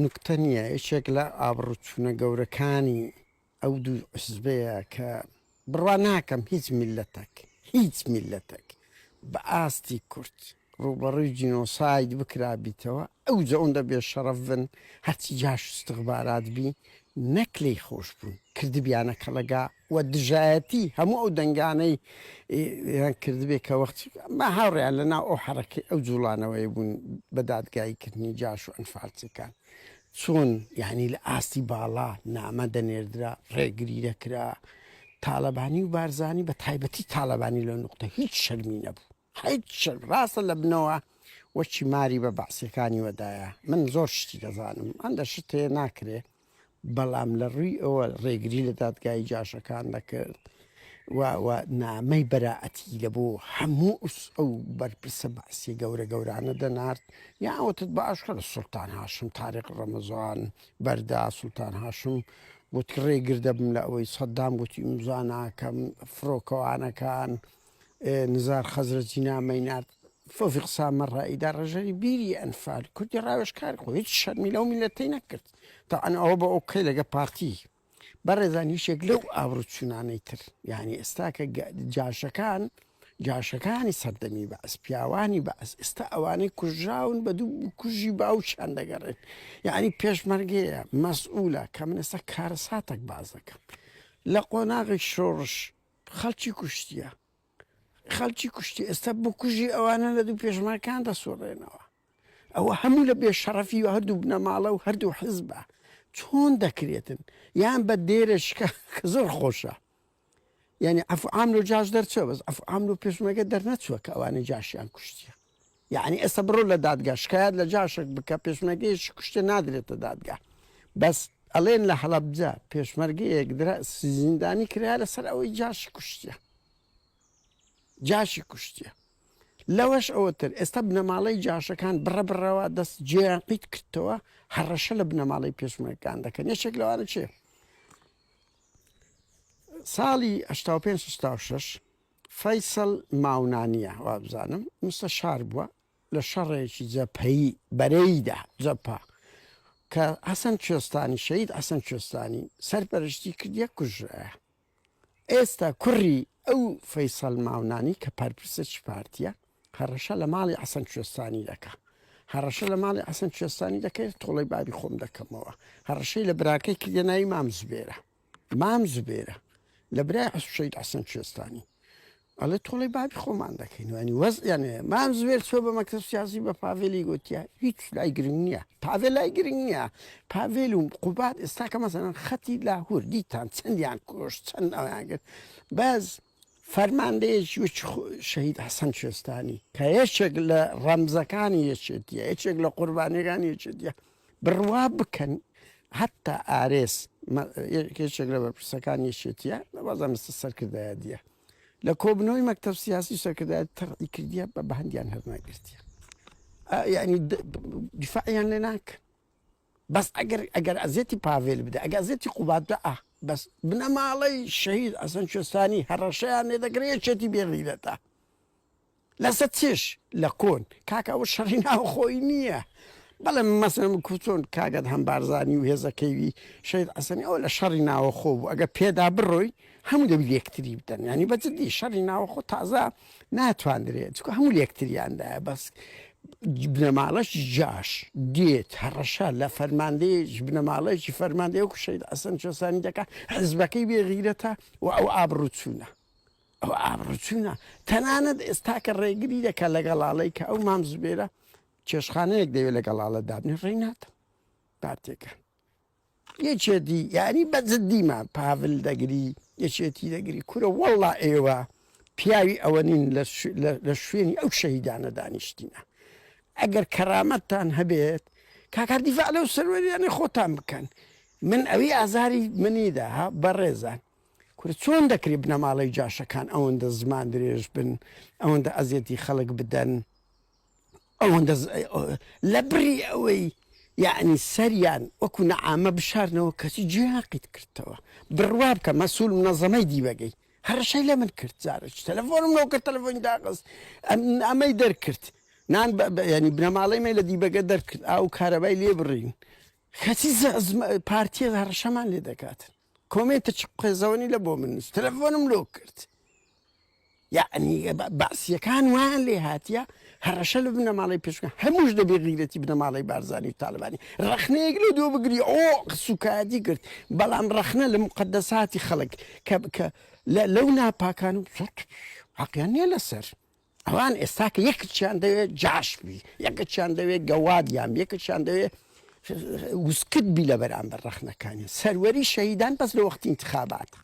نوکتە نییە، یەکێک لە ئابڕووچوونە گەورەکانی ئەو دوو حزبەیە کە بڕوا ناکەم هیچ میللەتەک، هیچ میللەتەک بە ئاستی کورد ڕووبەڕووی جینۆساید بکرابیتەوە ئەوجە ئەوندە بێ شەڕەف بن هەرچی جاش و ستخبارات بی نەک لێی خۆش بوون کردبیانە کەڵەگا و دژایەتی هەموو ئەو دەنگانەی یان کردبێ کە وەختی ما هاوڕێیان لە ناو ئەو حەڕەکەی ئەو جوڵانەوەی بوون بە دادگایی کردنی جاش و ئەنفالچیەکان چۆن یانی لە ئاستی باڵا نامە دەنێردرا ڕێگری دەکرا تاالبانی و بارزانی بە تایبەتی تاالبانی لە نقطە هیچ شەرمی نەبوو هیچ شەرم ڕاستە لە بنەوە وەکی ماری بە بەعسیەکانی وەدایە من زۆر شتی دەزانم ئەندە شت هەیە ناکرێ بەڵام لە ڕووی ئەوە ڕێگری لە دادگایی جاشەکان دەکرد و و نامەی بەرائەتی لە بۆ هەموو ئەو بەرپرسە بەعسیە گەورە گەورانە دەنارد یا ئەوتت بە ئاشکرا لە سوڵتان هاشم تاریق ڕەمەزان بەردا سوڵتان هاشم گوتی ڕێگر دەبم لە ئەوەی سەدام گوتی ئیمزا ناکەم فڕۆکەوانەکان نزار خەزرەجی نامەی نارد تۆفیق سامەڕایی داڕێژەری بیری ئەنفال کوردی ڕاوێژکار خۆ هیچ شەرمی لەو میللەتەی نەکرد تاعەن ئەوە بە ئۆکەی لەگە پارتی بەڕێزان هیچێک لەو ئابڕوچوونانەی تر یعنی ئێستا کە جاشەکان جاشەکانی سەردەمی بەعس پیاوانی بەعس ئێستا ئەوانەی کوژراون بە دوو کوژی باوکیان دەگەڕێن یعنی پێشمەرگەیە مەسئولە کە من ئێستا کارەساتێک باز دەکەم لە قۆناغی شۆڕش خەڵکی کوشتیە خەڵکی کوشتی ئێستا بکوژی ئەوانە لە دوو پێشمەرگان دەسوڕێنەوە ئەوە هەموو لە بێشەڕەفی و هەردوو بنەماڵە و هەردوو حزبە چۆن دەکرێتن یان بە دێرەشکە کە زۆر خۆشە یعنی عفو عام لۆ جاش دەرچوە بەس عفو عام لۆ پێشمەرگە دەرنەچووە کە ئەوانەی جاشیان کوشتیە یعنی ئێستا بڕۆ لە دادگا شکایەت لە جاشێک بکە پێشمەرگەیەکی کوشتە نادرێتە دادگا بەس ئەڵێن لە هەڵەبجە پێشمەرگەیەک درا زیندانی کرا لەسەر ئەوەی جاشی کوشتیە جاشی کوشتیە لەوەش ئەوەتر ئێستا بنەماڵەی جاشەکان بڕە بڕەوە دەست جێیان قیت کردەوە هەڕەشە لە بنەماڵەی پێشمەرگان دەکەن یەکێک لەوانە چێ ساڵی 85 86 فەیسەڵ ماونانیە وابزانم مستەشار بووە لە شەڕێکی جەپەیی بەرەیدا جەپە کە حەسەن کوێستانی شەهید حەسەن کوێستانی سەرپەرشتی کردیە کوژرایە ئێستا کوڕی ئەو فەیسەڵ ماونانی کە پەرپرسێکی پارتیە هەڕەشە لە ماڵی حەسەن کوێستانی دەکا هەڕەشە لە ماڵی حەسەن کوێستانی دەکەێت تۆڵەی بابی خۆم دەکەمەوە هەڕەشەی لە براکەی کردە ناوی مام زوبێرە مام زوبێرە لە برای شەهید حەسەن کوێستانی ئەڵێ تۆڵەی بابی خۆمان دەکەین وانی وەزعیان هەیە مام زوێر چوە بە مەکتەب سیاسی بە پاڤێلی گوتیە هیچ لای گرنگ نییە پاڤێل لای گرنگ نییە پاڤێل و قوباد ئێستا کە مەسەلەن خەتی لاهور دیتان چەندیان کوشت چەند ئەویان کرد بەس فەرماندەیەکی وەکی شەهید حەسەن کوێستانی کە یەکێک لە ڕەمزەکانی یەکێتیە یەکێک لە قوربانیەکانی یەکێتیە بڕوا بکەن حتا ئارێس یەکێک لە بەرپرسەکانی یەکێتیە بازم سەرکردایەتیە لە کۆبنەوەی مەکتەب سیاسی سەرکردایەتی تەرعی کردیە بە بەهەندیان هەر نەگرتیە یعنی دیفاعیان لێ ناکەن بەس ئەگەر ئەگەر ئەزیەتی پاڤێل بدە ئەگە ئەزیەتی قوباد بدە ئا بەس بنەماڵەی شەهید حەسەن کوێستانی هەڕەشەیان لێ دەکرێ یەکێتی بێغیرەتە لەسەر چش لە کۆن کاکە ئەوە شەڕی ناوخۆی نییە بەڵێ مەسەن کوچۆن کاگەت هەم بارزانی و هێزەکەیوی شەهید حەسەنی ئەوە لە شەڕی ناوەخۆ بوو ئەگە پێدا بڕۆی هەموو دەبی لێکتری بدەن ینی بە جدی شەڕی ناوەخۆ تازە ناتواندرێت چونکە هەموو لێکتریاندایە بەس بنەماڵەش جاش دێت هەڕەشە لە فەرماندەیەکی بنەماڵەیەکی فەرماندەیە وەکو شەهید حەسەن کوێستانی دەکات حزبەکەی بێ غیرەتە و ئەو ئابڕووچوونە ئەو ئابڕووچوونە تەنانەت ئێستا کە ڕێگری دەکات لە گەڵاڵەی کە ئەو مام زوبێرە چێشخانەیەک دەوێت لە گەڵاڵە دابنێ ڕێی ناتەم پارتێکە یەکێتی یانی بە جدی ما پاڤل دەگری یەکێتی دەگری کورە وەڵا ئێوە پیاوی ئەوە نین لە شوێنی ئەو شەهیدانە دانیشتینە ئەگەر کەرامەتتان هەبێت کاکە دیفاع لەو سەروەریانەی خۆتان بکەن من ئەوی ئازاری منیدا ها بەڕێزان کورە چۆن دەکرێت بنەماڵەی جاشەکان ئەوەندە زمان درێژ بن ئەوەندە ئەزیەتی خەڵک بدەن ئەوەندە لە بڕی ئەوەی یەعنی سەریان وەکو نەعامە بشارنەوە کەچی گوێیان قیت کردتەوە بڕوا بکە مەسول منەزەمەی دیبەگەی هەڕەشەی لە من کرد جارێکی تەلەفۆنم لۆ کرد تەلەفۆنی داخست ئەمەی دەرکرد نان ینی بنەماڵەی مەی لە دیبەگە دەرکرد ئاو کارەبای لێ بڕین. کەچی پارتیە هەڕەشەمان لێ دەکات. کۆمێنتە چ قێزەوەنی لە بۆ من نووس تەلەفۆنم لۆ کرد. یعنی بەعسیەکان وایان لێ هاتیە هەڕەشە لە بنەماڵەی پێشکە هەمووش دەبێ غیرەتی بنەماڵەی بارزانی و تاالبانی ڕەخنەیەک لە دووە بگری ئۆ سوکایەتی کرد بەڵام ڕەخنە لە مقدەساتی خەڵک کە کە لەو ناپاکان و زۆر حەقیان نییە لەسەر ئەوان ئێستا کە یەکچیان دەوێت جاش بی یەکەچیان دەوێت گەوادیان یەکەچیان دەوێت وسکت بی لە بەرامبەر ڕەخنەکانیان سەروەری شەهیدان بەس لە وەختی انتخاباتە.